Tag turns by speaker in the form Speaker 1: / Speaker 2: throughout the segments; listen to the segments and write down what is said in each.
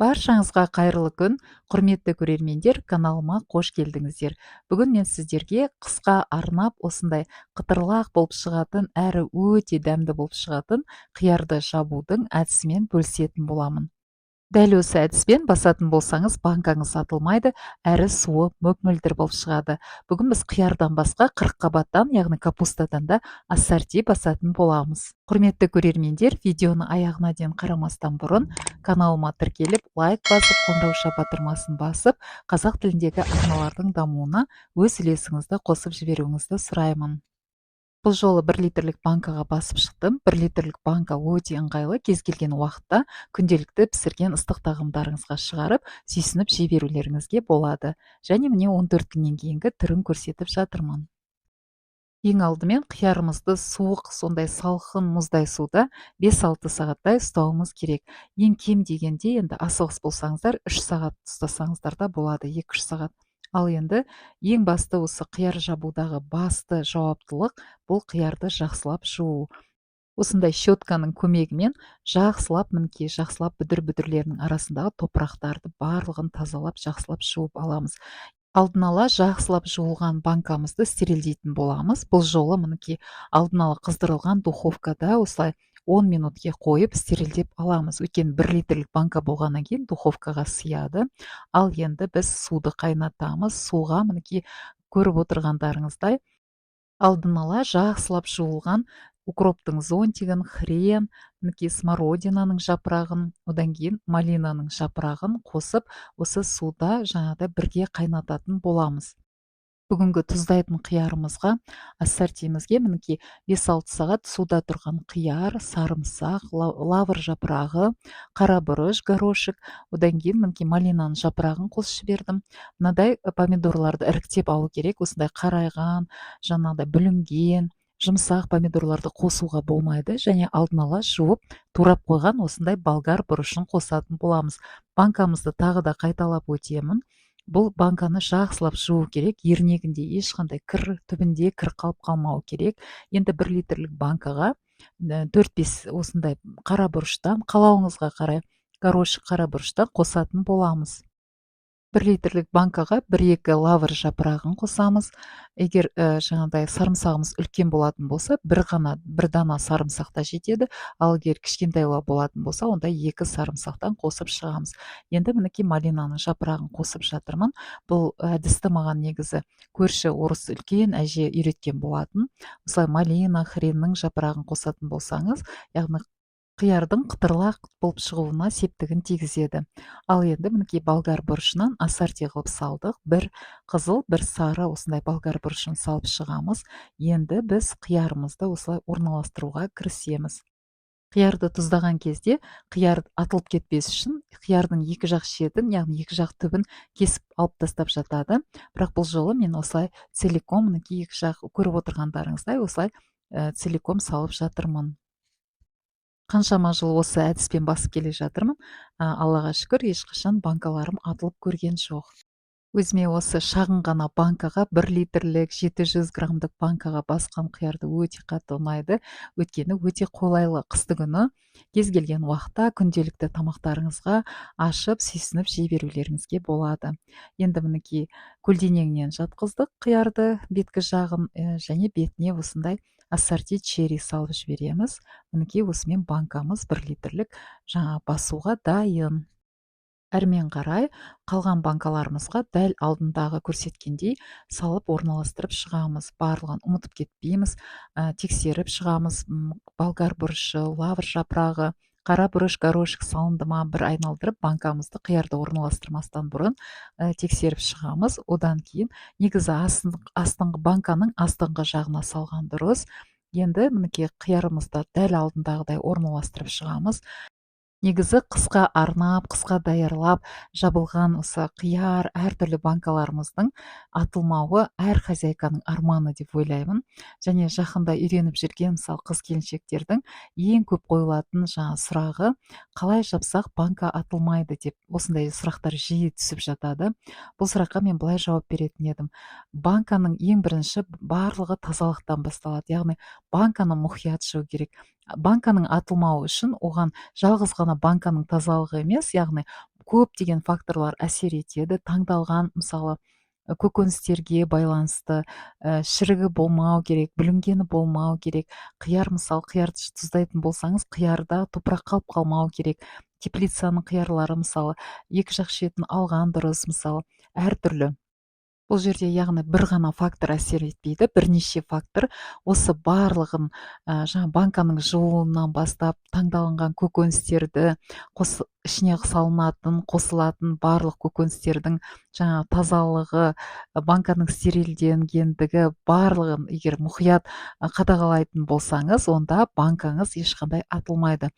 Speaker 1: Баршаңызға қайырлы күн, құрметті көрермендер! Каналыма қош келдіңіздер! Бүгін мен сіздерге қысқа арнап осындай қытырлақ болып шығатын әрі өте дәмді болып шығатын қиярды жабудың әдісімен бөлісетін боламын. Дәл осы әдіспен басатын болсаңыз, банкаңыз атылмайды әрі суы мөп-мөлдір болып шығады. Бүгін біз қиярдан басқа қырыққабаттан, яғни капустадан да ассорти басатын боламыз. Құрметті көрермендер, видеоны аяғына дейін қарамастан бұрын каналыма тіркеліп, лайк басып, қоңырауша батырмасын басып, қазақ тіліндегі арналардың дамуына өз үлесіңізді қосып жіберуіңізді сұраймын. Бұл жолы 1 литрлік банкаға басып шықтым. 1 литрлік банка өте ыңғайлы, кез келген уақытта күнделікті пісірген ыстық тағамдарыңызға шығарып, сүйсініп жей берулеріңізге болады. Және міне, 14 күннен кейінгі түрін көрсетіп жатырмын. Ең алдымен қиярымызды суық, сондай салқын мұздай суда 5-6 сағаттай ұстауымыз керек. Ең кем дегенде, енді асығыс болсаңыздар, 3 сағат ұстасаңыздар да болады, 2-3 сағат. Ал енді ең басты, осы қияр жабудағы басты жауаптылық — бұл қиярды жақсылап жуу. Осындай щетканың көмегімен жақсылап, мінекей, жақсылап бүдір бүдірлерінің арасындағы топырақтарды барлығын тазалап, жақсылап жуып аламыз. Алдын ала жақсылап жуылған банкамызды стерилдейтін боламыз. Бұл жолы, мінекей, алдын ала қыздырылған духовкада осылай 10 минутке қойып, стерилдеп аламыз, өйткені 1 литрлік банка болғаннан кейін духовкаға сыяды. Ал енді біз суды қайнатамыз. Суға, мінекей, көріп отырғандарыңыздай, алдын ала жақсылап жуылған укроптың зонтигін, хрен, мінекей, смородинаның жапырағын, одан кейін малинаның жапырағын қосып, осы суда жаңағыдай бірге қайнататын боламыз. Бүгінгі тұздайтын қиярымызға, ассортимізге, мінекей, 5-6 сағат суда тұрған қияр, сарымсақ, лавр жапырағы, қара бұрыш, горошек, одан кейін, мінекей, малинаның жапырағын қосып жібердім. Мынадай помидорларды іріктеп алу керек. Осындай қарайған, жаңағыдай бүлінген, жұмсақ помидорларды қосуға болмайды. Және алдын ала жуып, турап қойған осындай болгар бұрышын қосатын боламыз. Банкамызды тағы да қайталап өтемін: бұл банканы жақсылап жуу керек, ернегінде ешқандай кір, түбінде кір қалып қалмауы керек. Енді 1 литрлік банкаға төрт бес осындай қара бұрыштан, қалауыңызға қарай, горошек, қара бұрыштан қосатын боламыз. 1 литрлік банкаға бір екі лавр жапырағын қосамыз. Егер жаңағыдай сарымсағымыз үлкен болатын болса, бір ғана, бір дана сарымсақ та жетеді. Ал егер кішкентайлау болатын болса, онда екі сарымсақтан қосып шығамыз. Енді, мінекей, малинаның жапырағын қосып жатырмын. Бұл әдісті маған негізі көрші орыс үлкен әже үйреткен болатын. Осылай малина, хреннің жапырағын қосатын болсаңыз, яғни қиярдың қытырлақ болып шығуына септігін тигізеді. Ал енді, мінекей, болгар бұрышынан ассорти қылып салдық. Бір қызыл, бір сары осындай болгар бұрышын салып шығамыз. Енді біз қиярымызды осылай орналастыруға кірісеміз. Қиярды тұздаған кезде қияр атылып кетпес үшін қиярдың екі жақ шетін, яғни екі жақ түбін кесіп алып тастап жатады. Бірақ бұл жолы мен осылай целиком, мінекей, екі жақ, көріп отырғандарыңыздай, осылай целиком салып жатырмын. Қаншама жыл осы әдіспен басып келе жатырмын, Аллаға шүкір, ешқашан банкаларым атылып көрген жоқ. Өзіме осы шағын ғана банкаға, 1 литрлік 700 граммдық банкаға басқан қиярды өте қатты ұнайды, өйткені өте қолайлы. Қысты күні кез келген уақытта күнделікті тамақтарыңызға ашып, сүйсініп жей берулеріңізге болады. Енді, мінекей, көлденеңінен жатқыздық қиярды, беткі жағын, және бетіне осындай ассорти черри салып жібереміз. Мінекей, осымен банкамыз 1 литрлік жаңа басуға дайын. Әрмен қарай қалған банкаларымызға дәл алдындағы көрсеткендей салып, орналастырып шығамыз. Барлығын ұмытып кетпейміз, тексеріп шығамыз: болгар бұрышы, лавр жапырағы, қара бұрыш, горошек салынды ма, бір айналдырып банкамызды, қиярды орналастырмастан бұрын тексеріп шығамыз. Одан кейін негізі астыңғы банканың астыңғы жағына салған дұрыс. Енді, мінекей, қиярымызды дәл алдындағыдай орналастырып шығамыз. Негізі қысқа арнап, қысқа даярлап жабылған осы қияр, әртүрлі банкаларымыздың атылмауы әр хозяйканың арманы деп ойлаймын. Және жақында үйреніп жүрген, мысалы, қыз келіншектердің ең көп қойылатын жаңа сұрағы: «Қалай жапсақ, банка атылмайды?» деп осындай сұрақтар жиі түсіп жатады. Бұл сұраққа мен былай жауап беретін едім: банканың ең бірінші барлығы тазалықтан басталады, яғни банканы мұқият жуу керек. Банканың атылмауы үшін оған жалғыз ғана банканың тазалығы емес, яғни Көптеген факторлар әсер етеді. Таңдалған, мысалы, көкөністерге байланысты, шірігі болмау керек, бүлінгені болмау керек. Қияр, мысалы, қиярды тұздайтын болсаңыз, қиярда топырақ қалып қалмау керек. Теплицаның қиярлары, мысалы, екі жақ шетін алған дұрыс. Мысалы, әртүрлі бұл жерде, яғни бір ғана фактор әсер етпейді, бірнеше фактор. Осы барлығын, жаңа банканың жылуынан бастап, таңдалынған көкөністерді, ішіне салынатын, қосылатын барлық көкөністердің жаңа тазалығы, банканың стерилденгендігі, барлығын егер мұқият қадағалайтын болсаңыз, онда банкаңыз ешқандай атылмайды.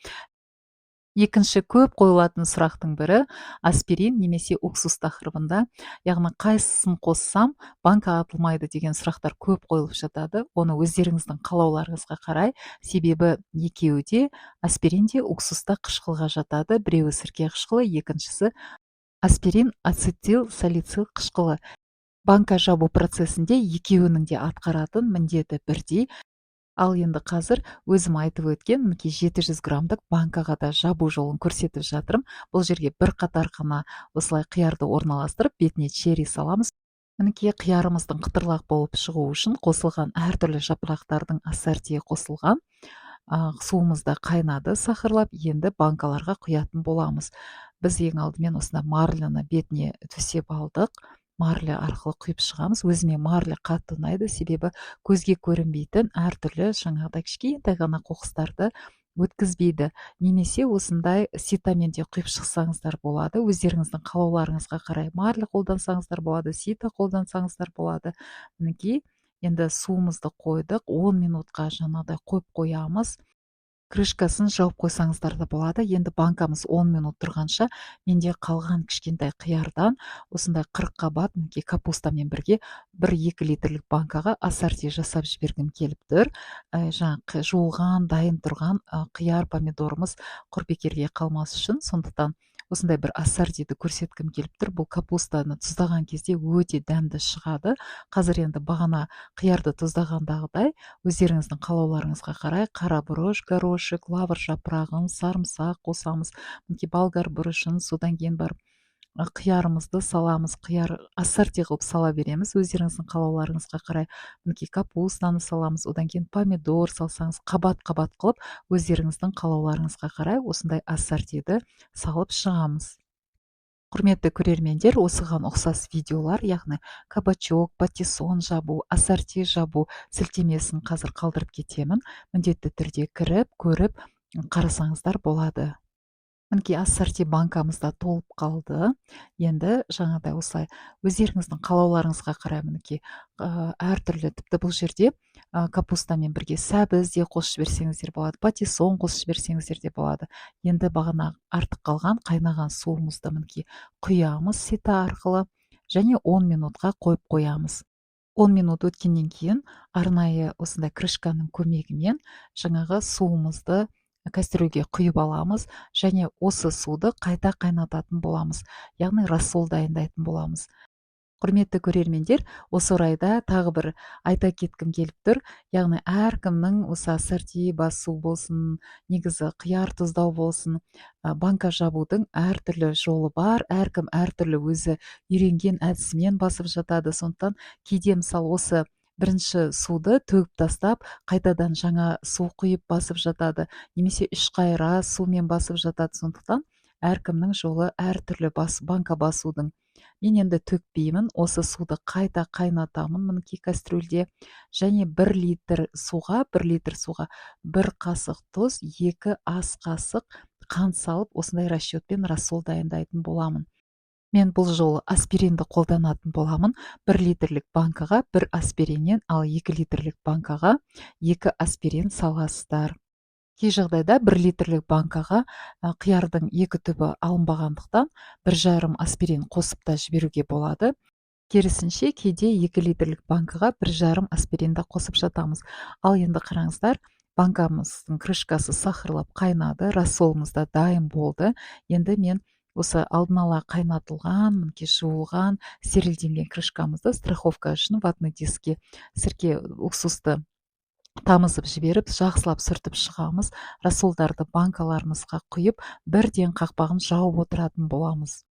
Speaker 1: Екінші көп қойылатын сұрақтың бірі аспирин немесе уксус тақырыбында, яғни қайсысын қоссам, банка атылмайды деген сұрақтар көп қойылып жатады. Оны өздеріңіздің қалауларыңызға қарай, себебі екеуі де, аспирин де, уксус та, қышқылға жатады. Біреуі сірке қышқылы, екіншісі, аспирин, ацетил салицил қышқылы. Банка жабу процесінде екеуінің де атқаратын міндеті бірдей. Ал енді қазір өзім айтып өткен, мінекей, 700 граммдық банкаға да жабу жолын көрсетіп жатырмын. Бұл жерге бір қатар қана осылай қиярды орналастырып, бетіне черри саламыз. Мінекей, қиярымыздың қытырлақ болып шығуы үшін қосылған әртүрлі жапырақтардың ассортиі қосылған. Суымыз да қайнады сахарлап. Енді банкаларға құятын боламыз. Біз ең алдымен осында марлені бетіне төсеп алдық, марля арқылы құйып шығамыз. Өзіме марля қатты ұнайды, себебі көзге көрінбейтін әртүрлі жаңағыдай кішкентай ғана қоқыстарды өткізбейді. Немесе осындай ситамен де құйып шықсаңыздар болады. Өздеріңіздің қалауларыңызға қарай марля қолдансаңыздар болады, сито қолдансаңыздар болады. Мінекей, енді суымызды қойдық, 10 минутқа жаңағыдай қойып қоямыз, крышкасын жауып қойсаңыздар да болады. Енді банкамыз 10 минут тұрғанша, менде қалған кішкентай қиярдан осындай 40 қабат, мінекей, капустамен бірге бір 2 литрлік банкаға ассорти жасап жібергім келіп тұр. Жаңағы жуылған, дайын тұрған қияр, помидорымыз құр бекерге қалмас үшін, сондықтан осындай бір ассортиді көрсеткім келіп тұр. Бұл капустаны тұздаған кезде өте дәмді шығады. Қазір енді бағана қиярды тұздағандағыдай, өздеріңіздің қалауларыңызға қарай қара бұрыш, горошек, лавр жапырағын, сарымсақ қосамыз, мінекей, болгар бұрышын, содан кейін барып қиярымызды саламыз. Қияр ассорти қылып сала береміз өздеріңіздің қалауларыңызға қарай. Мінекей, капустаны саламыз, одан кейін помидор салсаңыз, қабат қабат қылып, өздеріңіздің қалауларыңызға қарай осындай ассортиді салып шығамыз. Құрметті көрермендер, осыған ұқсас видеолар, яғни кабачок, патиссон жабу, ассорти жабу сілтемесін қазір қалдырып кетемін. Міндетті түрде кіріп көріп, қарасаңыздар болады. Мінекей, ассорти банкамыз да толып қалды. Енді жаңағыдай осылай өздеріңіздің қалауларыңызға қарай, мінекей, әртүрлі, тіпті бұл жерде капустамен бірге сәбіз де қосып жіберсеңіздер болады, патиссон қосып жіберсеңіздер де болады. Енді бағана артық қалған қайнаған суымызды, мінекей, құямыз сито арқылы және 10 минутқа қойып қоямыз. 10 минут өткеннен кейін арнайы осындай крышканың көмегімен жаңағы суымызды кастрюльге құйып аламыз және осы суды қайта қайнататын боламыз, яғни рассол дайындайтын боламыз. Құрметті көрермендер, осы орайда тағы бір айта кеткім келіп тұр, яғни әркімнің осы ассорти басу болсын, негізі қияр тұздау болсын, банка жабудың әртүрлі жолы бар. Әркім әртүрлі өзі үйренген әдісімен басып жатады. Сондықтан кейде, мысалы, осы бірінші суды төгіп тастап, қайтадан жаңа су құйып басып жатады немесе үш қайыра сумен басып жатады. Сондықтан әркімнің жолы әртүрлі банка басудың. Мен енді төкпеймін, осы суды қайта қайнатамын, мінекей, кастрюльде. Және 1 литр суға 1 қасық тұз, 2 ас қасық қант салып, осындай расчетпен рассол дайындайтын боламын. Мен бұл жолы аспиринді қолданатын боламын. 1 литрлік банкаға бір аспириннен, ал 2 литрлік банкаға екі аспирин саласыздар. Кей жағдайда 1 литрлік банкаға қиярдың екі түбі алынбағандықтан, 1,5 аспирин қосып та жіберуге болады. Керісінше, кейде 2 литрлік банкаға 1,5 аспирин да қосып жатамыз. Ал енді қараңыздар, банкамыздың крышкасы сахарлап қайнады, рассолымыз да дайын болды. Енді мен осы алдын ала қайнатылған, мінекей, жуылған, стерилденген крышкамызды страховка үшін ватный дискке сірке, уксусты Тамызып жіберіп, жақсылап сүртіп шығамыз. Рассолдарды банкаларымызға құйып, бірден қақпағын жауып отыратын боламыз.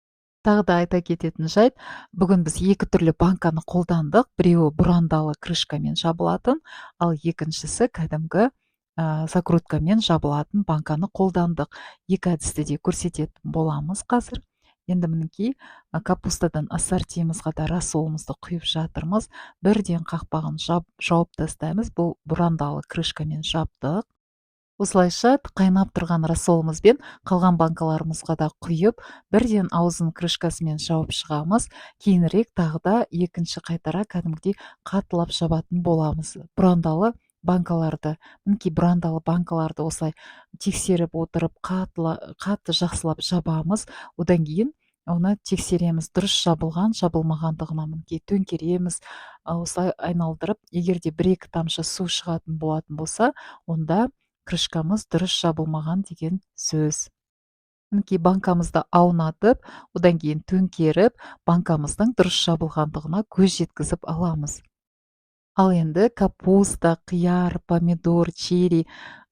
Speaker 1: Тағы да айта кететін жайт: бүгін біз екі түрлі банканы қолдандық. Біреуі бұрандалы крышкамен жабылатын, ал екіншісі кәдімгі закруткамен жабылатын банканы қолдандық. Екі әдісті де көрсететін боламыз қазір. Енді, мінекей, капустадан ассортимызға да рассолымызды құйып жатырмыз. Бірден қақпағын жауып тастаймыз. Бұл бұрандалы крышкамен жаптық. Осылайша қайнап тұрған рассолымызбен қалған банкаларымызға да құйып, бірден аузын крышкасымен жауып шығамыз. Кейінірек тағы да екінші қайтара кәдімгідей қаттылап жабатын боламыз бұрандалы банкаларды. Мінекей, бұрандалы банкаларды осылай тексеріп отырып, қатты жақсылап жабамыз. Одан кейін оны тексереміз, дұрыс жабылған жабылмағандығына. Мінекей, төңкереміз осылай айналдырып. Егер де бір екі тамшы су шығатын болатын болса, онда крышкамыз дұрыс жабылмаған деген сөз. Мінекей, банкамызды аунатып, одан кейін төңкеріп, банкамыздың дұрыс жабылғандығына көз жеткізіп аламыз. Ал енді капуста, қияр, помидор, черри,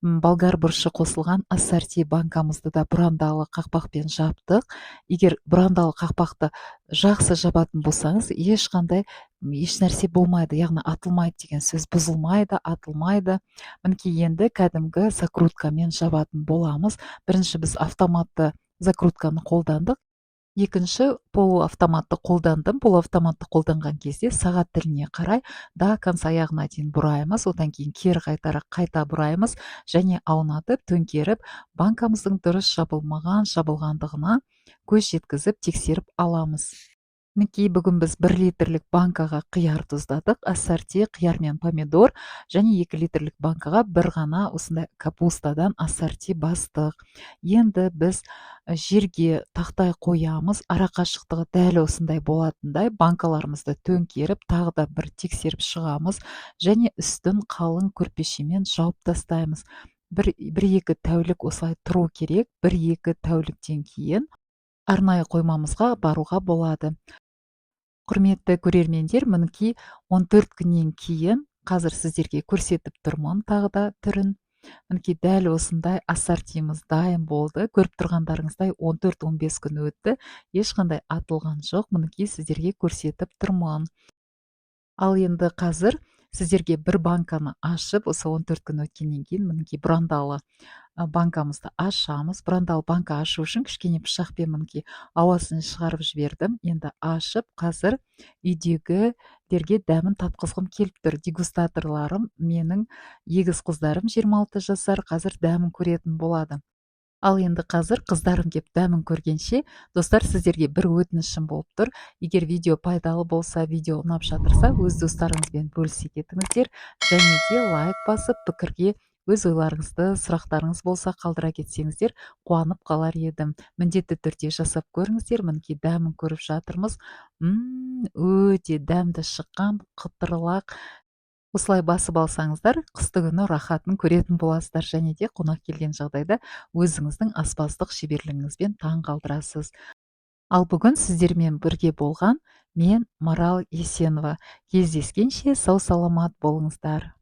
Speaker 1: болгар бұрышы қосылған ассорти банкамызды да бұрандалы қақпақпен жаптық. Егер бұрандалы қақпақты жақсы жабатын болсаңыз, ешқандай ешнәрсе болмайды, яғни атылмайды деген сөз, бұзылмайды, атылмайды. Мінекей, енді кәдімгі закруткамен жабатын боламыз. Бірінші біз автоматты закрутканы қолдандық, екінші полуавтоматты қолдандым. Полуавтоматты қолданған кезде сағат тіліне қарай до конца, аяғына дейін бұраймыз. Одан кейін кері қайтара қайта бұраймыз және аунатып, төңкеріп, банкамыздың дұрыс жабылмаған жабылғандығына көз жеткізіп, тексеріп аламыз. Мінекей, бүгін біз 1 литрлік банкаға қияр тұздадық, ассорти қияр мен помидор, және 2 литрлік банкаға бір ғана осындай капустадан ассорти бастық. Енді біз жерге тақтай қоямыз, ара қашықтығы дәл осындай болатындай. Банкаларымызды төңкеріп, тағы да бір тексеріп шығамыз және үстін қалың көрпешемен жауып тастаймыз. 1-2 тәулік осылай тұру керек. 1-2 тәуліктен кейін арнайы қоймамызға баруға болады. Құрметті көрермендер, мінекей, 14 күннен кейін қазір сіздерге көрсетіп тұрмын тағы да түрін. Мінекей, дәл осындай ассортиміз дайын болды. Көріп тұрғандарыңыздай, 14-15 күн өтті, ешқандай атылған жоқ. Мінекей, сіздерге көрсетіп тұрмын. Ал енді қазір сіздерге бір банканы ашып, осы 14 күн өткеннен кейін, мінекей, бұрандалы банкамызды ашамыз. Бұрандалы банка ашу үшін кішкене пышақпен, мінекей, ауасын шығарып жібердім. Енді ашып, қазір үйдегілерге дәмін татқызғым келіп тұр. Дегустаторларым менің егіз қыздарым, 26 жасар, қазір дәмін көретін болады. Ал енді қазір қыздарым кеп дәмін көргенше, достар, сіздерге бір өтінішім болып тұр. Егер видео пайдалы болса, видео ұнап жатырса, өз достарыңызбен бөлісе кетіңіздер және де лайк басып, пікірге өз ойларыңызды, сұрақтарыңыз болса, қалдыра кетсеңіздер, қуанып қалар едім. Міндетті түрде жасап көріңіздер. Мінекей, дәмін көріп жатырмыз. Өте дәмді шыққан, қытырлақ. Осылай басып алсаңыздар, қысты күні рахатын көретін боласыздар және де қонақ келген жағдайда өзіңіздің аспаздық шеберлігіңізбен таң қалдырасыз. Ал бүгін сіздермен бірге болған мен, Марал Есенова. Кездескенше сау саламат болыңыздар!